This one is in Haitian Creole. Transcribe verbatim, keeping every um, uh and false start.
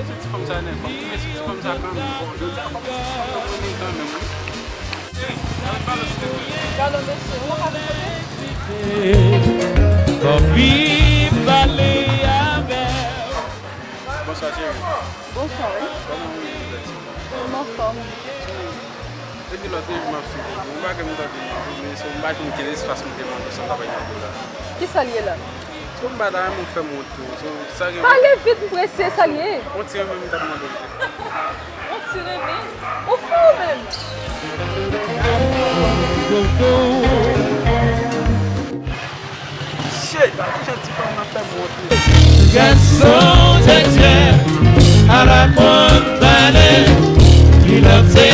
Ti fanm sa nèf, fòk mwen mete ti fanm sa kanmenm. Bon, jodi a fòk mwen ti fanm nan kanmenm, wi. Gade mesye, ou pa ka vin kote? Anvi pale avè w. Bonswa, cheri. Bonswa, wi. Kòman ou ye, ti fanm? Mwen anfòm. Depi lòt jou m ap swiv ou. Yon bagay m tande, men se yon bagay m gen espas m te mande w sa m ta bay mande w la. Kisa l ye la? Bon, m pa ta renmen w fè m wont tou. So, sa gen Pale vit, m prese, sa l ye? Yon ti renmen m t ap mande w. Yon ti renmen? Ou fou ou menm? Shit, pa kijan ti fanm nan fè m wont wi. Gason tèt fè, al aprann pale, li lòk se